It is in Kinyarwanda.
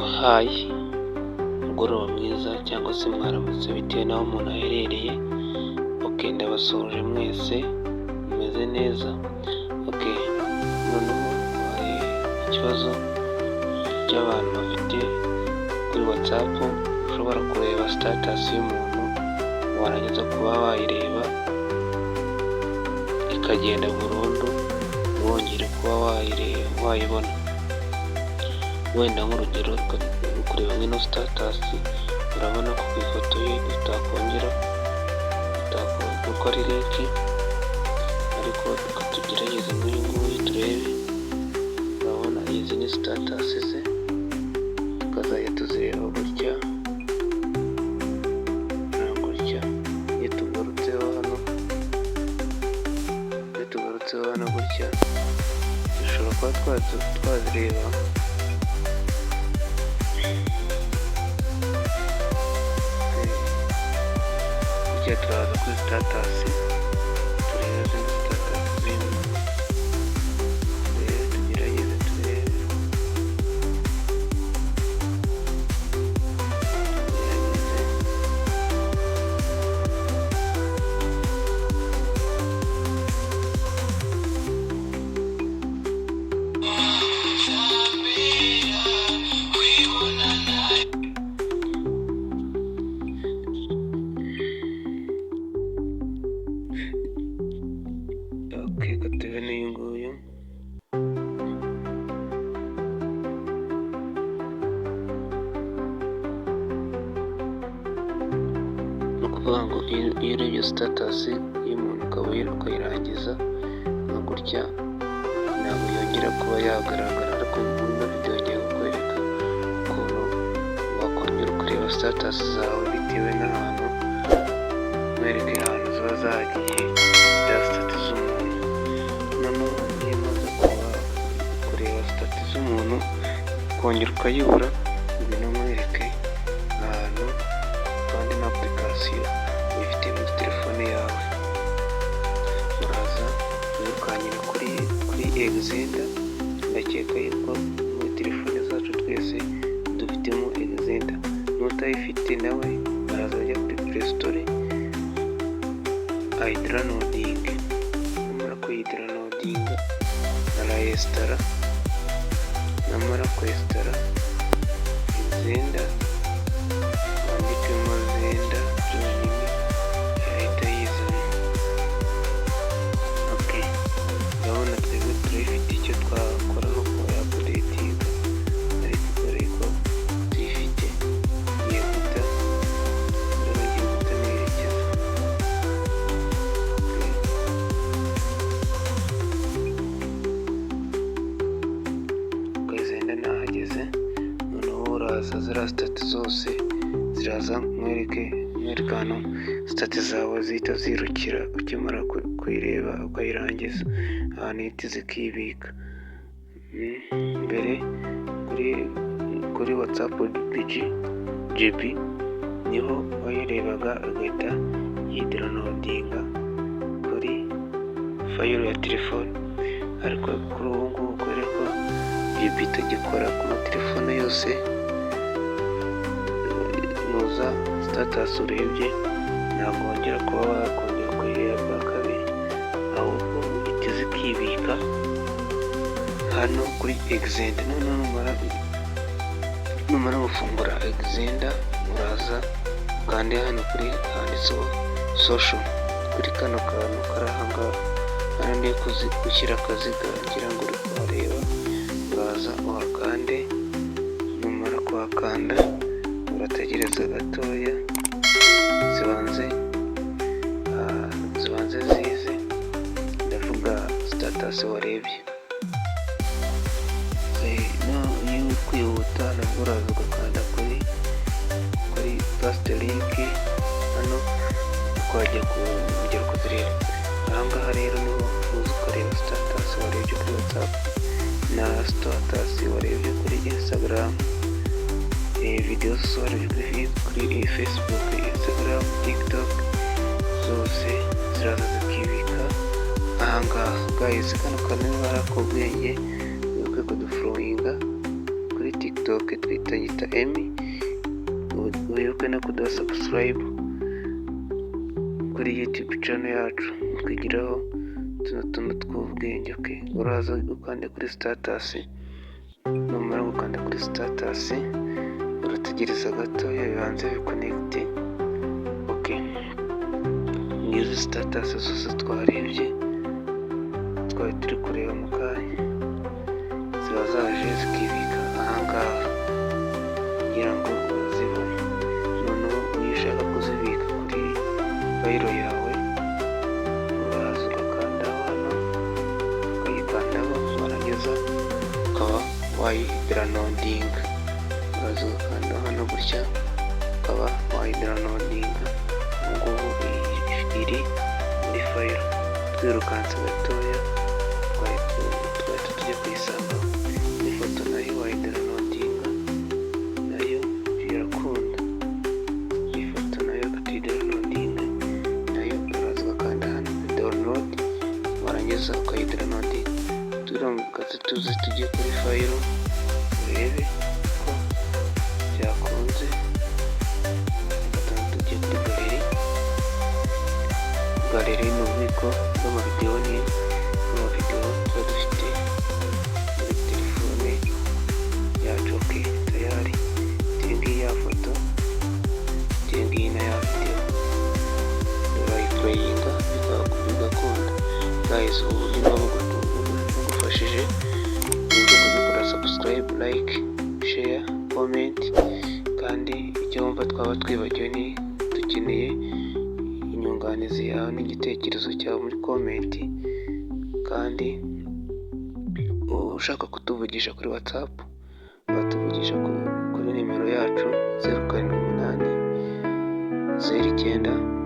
Hi, umugoroba mwiza cyangwa se mwaramutse bitewe n'aho umuntu aherereye. Okay, ndabasuhuje mwese, mumeze neza. Okay, noneho hari ikibazo cy'abantu bafite kuri WhatsApp, ushobora kureba status y'umuntu, warangiza kuba wayireba ikagenda burundu, ntiwongere kuba wayireba wayibona. Wenda nk'urugero, uri kureba nk'ino status, urabona ko ku ifoto ye utakongera kuko ari link, ariko reka tugerageze nk'uyu nguyu turebe. Urabona izi ni status ze, tukazajya tuzireba gutya na gutya. Iyo tugarutseho hano gutya, dushobora kuba twazireba. Gutya turaza kuri status, turebe zino status z'uyu muntu, turebe, tugerageze turebe, tugerageze. Okay, reka turebe n'uyu nguyu. Ni ukuvuga ngo iyo urebye status y'umuntu ukaba ukayirangiza nka gutya, ntabwo yongera kuba yagaragara. Ariko muri ino video ngiye kukwereka ukuntu wakongera ukareba status zawe bitewe n'ahantu, nkwereke ahantu ziba zagiye za status z'umuntu. Noneho iyo umaze kuba kureba status z'umuntu ukongera ukayibura, ngwino nkwereke ahantu kandi na application uyifite muri telefone yawe. Uraza wirukankira kuri Xender. Ndakeka yuko muri telefone zacu twese dufitemo Xender. N'utayifite nawe araza ajya kuri Play Store ayidownloadinge. Namara kuyidownloadinga arayinstalla. Namara kuyinstalla Xender, wandikemo Xender byonyine irahita yizana. Okay, urabona twebwe turayifite, icyo twakora ni ukuba yaupdatinga, ariko dore ko tuyifite ngiye guhita, rero ngiye guhita nerekeza. Okay, Xender nahageze. Noneho uraza ziriya status zose ziraza, nkwereke ahantu status zawe zihita zirukira ukimara kuyireba ukayirangiza, ahantu ihita zikibika. Mbere kuri WhatsApp GB niho wayirebaga igahita yidownloadinga kuri file ya telefone, ariko kuri ubu ngubu kubera ko GB itagikora ku matelefone yose, nuza status urebye ntabwo wongera kuba wakongera kuyireba bwa kabiri, ahubwo ihita zikibika hano kuri Xender. Noneho numara gufungura Xender, uraza ukande hano kuri handitseho social, kuri kano kantu kari aha ngaha. Hano ndi gushyira akaziga ngira ngo uri kuhareba. Uraza uhakande. Numara kuhakanda urategereza gatoya zibanze zize, ndavuga status warebye. Iyo uri kwihuta nabwo uraza ugakanda kuri paste link hano, ukajya kongera ukazireba. Aha ngaha rero niho uza ukareba status warebye kuri WhatsApp na status warebye kuri Instagram, videwo zose warebye kuri Facebook, Instagram, TikTok, zose ziraza zikibika aha ngaha. Guys, kano kantu niba ari ak'ubwenge, wibuke kudufollowinga kuri TikTok. TikTok twita yita Emi. Wibuke no kuduha subscribe kuri YouTube channel yacu, twigiraho tuno tuntu tw'ubwenge. Okay, uraza ukande kuri status. Numara gukanda kuri status, urategereza gatoya bibanze biconnecte. Okay, ngizi status zose twarebye, twari turi kureba mu kanya, ziba zaje zikibika ahangaha kugira ngo urazibone. Noneho iyo ushaka kuzibika kuri file yawe, uraza ugakandaho hano, ukayikandaho, warangiza ukaba wayidownloadinga. Uraza ugakanda hano gutya, ukaba wayidownloadinga. Ubu ngubu iri muri file. Twirukanse gatoya twahita tujya kuyisangaho. N'ifoto nayo wayidownloadinga, nayo birakunda. Ifoto nayo tuyidownloadinga, nayo uraza ugakanda hano kuri download, warangiza ukayidownloadinga. Turamutse tuze tujye kuri file urebe ko byakunze. Tujye kuri gallery. Gallery ni ububiko bw'amavidewo, ni amavidewo tuba dufite muri telefone yacu. Okay, tayari dore ngiyi ya foto, dore ngiyi na ya videwo, urayiplayinga bigakunda. Guys, ubu buryo buba bugufashije, wibuke kudukora subscribe, like, share, comment. Kandi icyo wumva twaba twibagiwe, ni dukeneye inyunganizi yawe n'igitekerezo cyawe muri comment. Kandi ushaka kutuvugisha kuri WhatsApp, watuvugisha kuri nimero yacu 0780 9.